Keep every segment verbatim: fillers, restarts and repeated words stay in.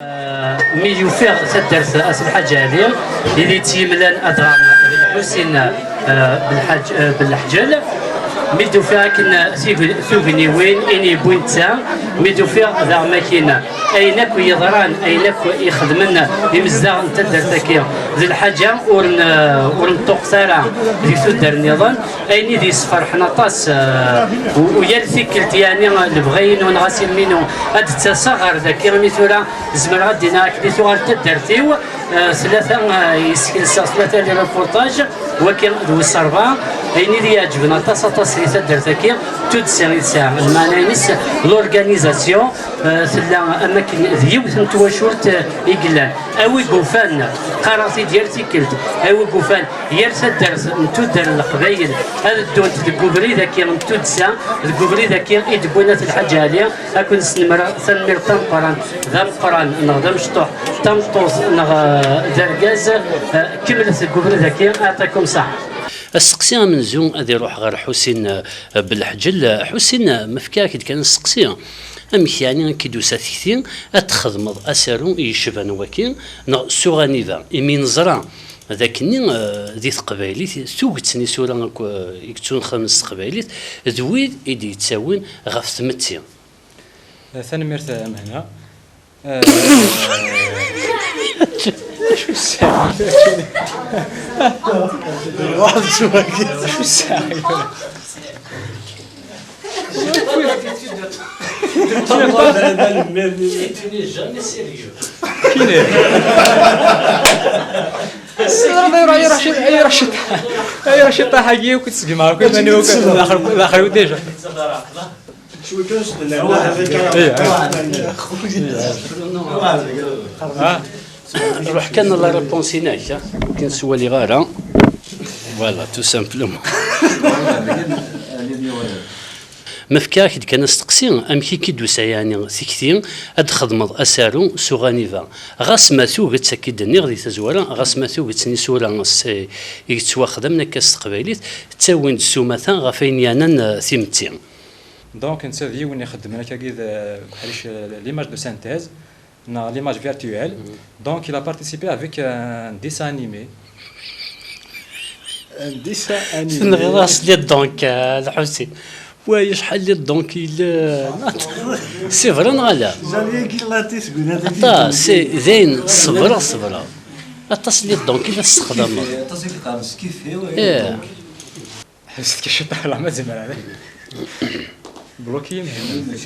Mi yufiɣ taddart At Lḥaǧ Ɛli, i d-yettemlalen adɣa d Lḥusin, eh, Belḥaǧ, eh, Belḥǧel. Mi d-ufiɣ akken tig-, tugniwin i n-yewwin netta, mi d-ufiɣ daɣen akin ayen akk yeḍran, ayen akk ixedmen imezdaɣ n taddart-agi d lḥaǧa ur n-, ur nṭuqqet ara deg tuddar nniḍen. Ayen i d-yesferḥen aṭas, eh, u, u yal tikkelt, yeɛni, lebɣi-inu neɣ asilem-inu ad d-ttaseɣ ɣer dagi, imi tura zemreɣ ad d-iniɣ akken i tuɣal taddart-iw, eh, tlata, eh, i skelseɣ, tlata les reportages, wagi d wis ṛebɛa. Ayen i d-iɛeǧben aṭas, aṭas di taddart-agi, tuddsa i tesɛa, lmeɛna-ines, l'organisation, eh, tella am akken d yiwet n twacult, eh, i yellan. A wi yufan, qqareɣ-t-id yal tikkelt, a wi yufan yal taddart n tuddar n Leqbayel ad ddunt deg ubrid-agi n tuddsa, deg ubrid-agi i d-wwin At Lḥaǧ Ɛli, ad ken-snemreɣ tanemmirt tameqqrant, d ameqqran neɣ d amecṭuḥ, d tameṭṭut neɣ, eh, d argaz, eh, kemmlet deg ubrid-agi, aɛṭikum ṣaḥa. Asteqsi amenzu ad iruḥ ɣer Ḥusin, eh, Belḥǧel. Ḥusin, eh, ma fkiɣ-ak-d kan asteqsi, amek yeɛni i k-id-tusa tekti ad txedmeḍ asaru i yecban waki, neɣ Suɣaniba, imi neẓra d akken-nni, eh, di teqbaylit, tuget n isura akk, eh, i yettunxamen s teqbaylit, d wid i d-yettawin ɣef tmetti. Tanemmirt a Mehna. Eh, acu ssaɛa? Acu ssaɛa? Tu n'es jamais sérieux. Kine. Ay Racid, ay Racid, ay Racid, ṭaḥ-agi akk i tt-segmeɣ akk iman-iw akk, d axer, d axer déjà. Cwi kan s-, Ah. Ruḥ kan la réponse-inek, ah. Ur ken-sswaliɣ ara. Voilà, tout simplement. Ma fkiɣ-ak-d kan asteqsi, amek i k-id-tusa yeɛni tikti ad txedmeḍ asaru s uɣaniba? Ɣas ma tuget, akka i d-nniɣ di tazwara, ɣas ma tuget n isura s, i yettwaxdamen akka s teqbaylit, ttawin-d s umata ɣef ayen yeɛnan, eh, timetti. Donc, netta d yiwen ixeddmen akkagi d, deg uḥric, eh, l'image de synthèse, neɣ l'image virtuelle. Donc, il a participé avec, euh, un dessin animé. Un dessin animé. Tenɣiḍ-as les dents, euh, Lḥusin. Way, acḥal les dents i yellan. C'est vrai neɣ ala? Aṭas, c'est, d ayen, ṣebreɣ, ṣebreɣ. Aṭas les dents i la tessexdameḍ. Aṭas i yeqqaren s kif-iw. Ḥbset-k ciṭ, la ma zemreɣ. Bloqué-yi Mhenni.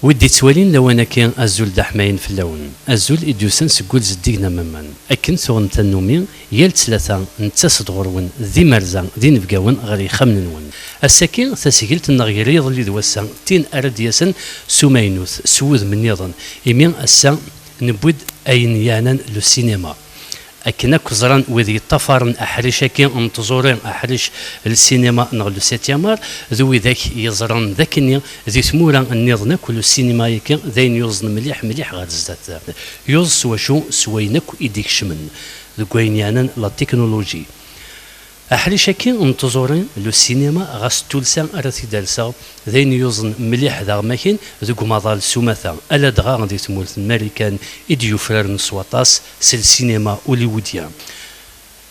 Wid d-ittwalin lawan-agi, azul d aḥmayen fell-awen. Azul i d-yusan seg wul zeddigen am aman. Akken tuɣem tannumi, yal ttlata nettas-d ɣur-wen d imerza, d inebgawen ɣer yixxamen-nwen. Ass-agi, tasgilt-nneɣ gar yiḍelli d wass-a, d tin ara d-yasen s umaynut, s wudem nniḍen, imi ass-a newwi-d ayen yeɛnan le cinéma. Akken akk ẓran wid yeṭṭafaren aḥric-agi n tẓuri, aḥric le cinéma neɣ le septième art, d widak yeẓran d akkenni di tmura nniḍen akk le cinéma-agi d ayen yuẓen mliḥ mliḥ ɣer zdat. Yuẓ s wacu? S wayen akk i d-ikecmen deg wayen yeɛnan la technologie. Aḥric-agi n tẓuri, le cinéma, ɣas d tulsa ara t-id-alseɣ, d ayen yuẓen mliḥ daɣ makin deg umaḍal s umata, ala dɣa di tmurt n Marikan i d-yufraren s waṭas s le cinéma hollywoodien.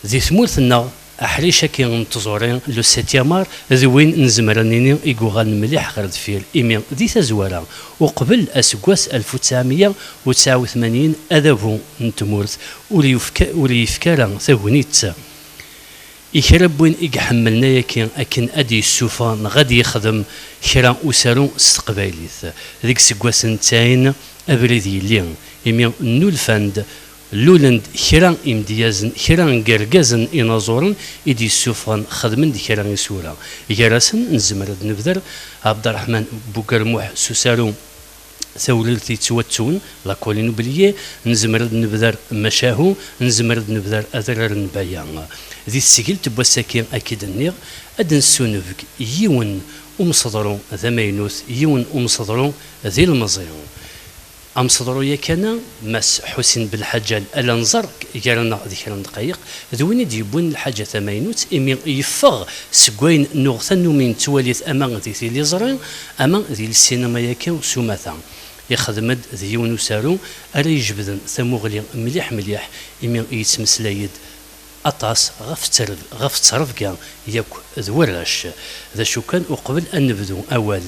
Di tmurt-nneɣ, aḥric-agi n tẓuri, le septième art, d win nezmer ad nini i yuɣalen mliḥ ɣer deffir, imi di tazwara, uqbel aseggas alef u tesɛemya u tesɛa u tmanyin, adabu n tmurt ur yefka, ur yefka ara tagnit i kra n win i iḥemmlen ayaki akken ad d-yessufeɣ neɣ ad d-yexdem kra usaru s teqbaylit. Deg iseggasen n tesɛin, abrid yelli, imi nnulfan-d, lulen-d kra imedyazen, kra n yergazen inaẓuren i d-yessufɣen, xedmen-d kra isura. Gar-asen, nezmer ad nebder Ɛebderreḥman Bugermuḥ s usaru Tawrirt yettwattun, La Colline Oubliée, nezmer ad nebder Macahu, nezmer ad nebder Adrar n Baya. Di tesgilt n wass-agi, akka i d-nniɣ, ad nessunebg yiwen umseḍru d amaynut, yiwen umseḍru d ilemẓi. Amseḍru yakana, Mass Ḥusin Belḥaǧal, ala nẓer gar-aneɣ di kra n ddqayeq, d win i d-yewwin lḥaǧa tamaynut, imi yeffeɣ seg wayen nuɣ tannumi nettwali-t ama di tiliẓri, ama di lsinima-yagi s umata. Ixdem-d d yiwen usaru ara ijebden tamuɣli mliḥ mliḥ, imi yettmeslay-d aṭas ɣef tterb-, ɣef ttrebga yakk d warrac. D acu kan, uqbel ad nebdu awal,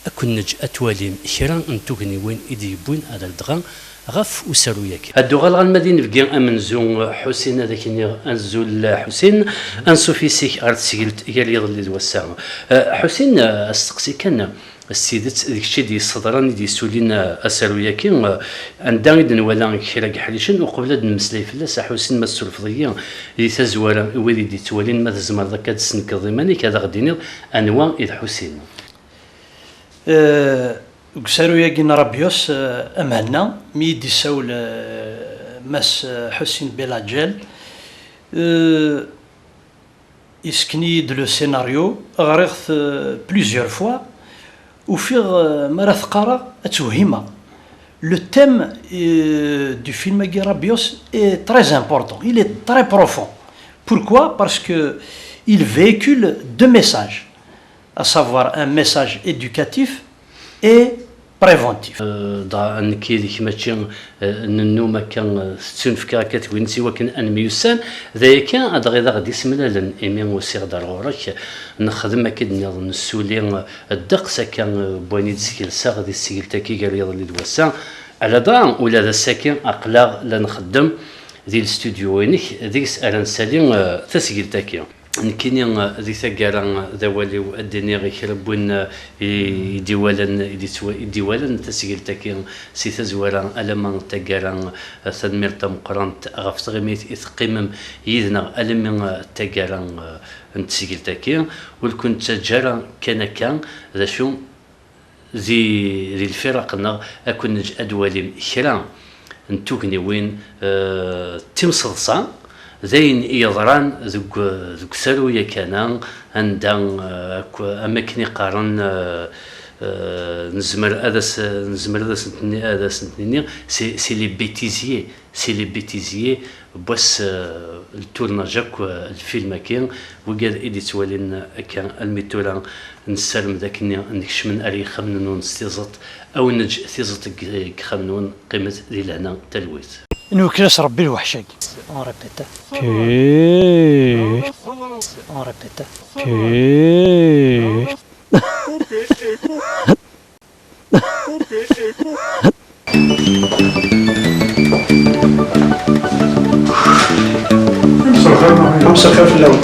ad ken-neǧǧ ad twalim kra n tugniwin i d-yewwin ar dɣa ɣef usaru-yagi. Ad d-uɣaleɣ alma d inebgi amenzu, Ḥusin, ad ak-iniɣ azul, Ḥusin, ansuf yes-k ɣer tesgilt gar yiḍelli d wass-a. Eh, Ḥusin, eh, asteqsi kan, s tidet, d kečč i d-yesseḍran, i d-yessulin, eh, asaru-yagi, eh, anda i d-nwala kra n yeḥricen, uqbel ad d-nemmeslay fell-as, a Ḥusin, ma tessurfeḍ-iyi di tazwara i wid i d-yettwalin, ma tzemreḍ akka ad d-tesnekdeḍ iman-ik, ad aɣ-d-tiniḍ anwa i d Ḥusin? Eh, deg usaru-agi n Rabios, eh, a Mhenna, mi i d-issawel, eh, Mass, eh, Ḥusin Belɛeǧǧal, eh, yessken-iyi-d le scénario, ɣriɣ-t, eh, plusieurs fois, ufiɣ, eh, mi ara t-qqareɣ ad twehhimeɣ. Le thème, euh, du film-agi Rabios est très important, il est très profond. Pourquoi? Parce que il véhicule deux messages, à savoir un message éducatif et préventif. Euh, dɣa nekk yid-k mačči, euh, nennum akka, euh, tettunefk akka tegnit i wakken ad nemyussan, d aya kan ad dɣa i d aɣ-d-isemlalen, imi usiɣ-d ar ɣur-k, nexdem akka i d-nniḍen, nessuli, euh, ddeqs akka, euh, n wayen i d-sgelseɣ di tesgilt-agi gar yiḍelli d wass-a. Ala dɣa, ula d ass-agi aql-aɣ la nxeddem di lstudyu-inek, deg-s ara nsali, eh, tasgilt-agi. Nekkini, eh, di taggara, eh, d awal-iw ad d-iniɣ i kra n win, eh, i, i d-iwalan, i d-ittwa-, i d-iwalan tasgilt-agi si tazwara alamma d taggara, eh, tanemmirt tameqqrant ɣef tɣimit i teqqimem yid-neɣ alammi, eh, d taggara, eh, n tesgilt-agi. Ur ken-ttaǧǧa ara kan akka, d acu, di, di lfiraq-nneɣ, ad ken-neǧǧ ad d-twalim kra n tugniwin, eh, d timseḍsa, d ayen yeḍran deg, deg usaru-yakana, anda, eh, akk, am akken i qqaren, eh, eh, nezmer ad as-, nezmer ad asent-nni-, ad asent-nini, c'est, c'est les bêtisiers. C'est les bêtisiers n wass, eh, le tournage akk, eh, lfilm-agi. Wigad i d-ittwalin akka almi d tura, nessarem d akken nekcmen ar yixxamen-nwen s tiẓeṭ, ad wen-neǧǧ tiẓeṭ deg, deg yixxamen-nwen, qqimet di lehna, talwit. Nwekkel-as Rebbi lweḥc-agi. On répète. Pih. On répète. Pih. Amserxir fell-awen.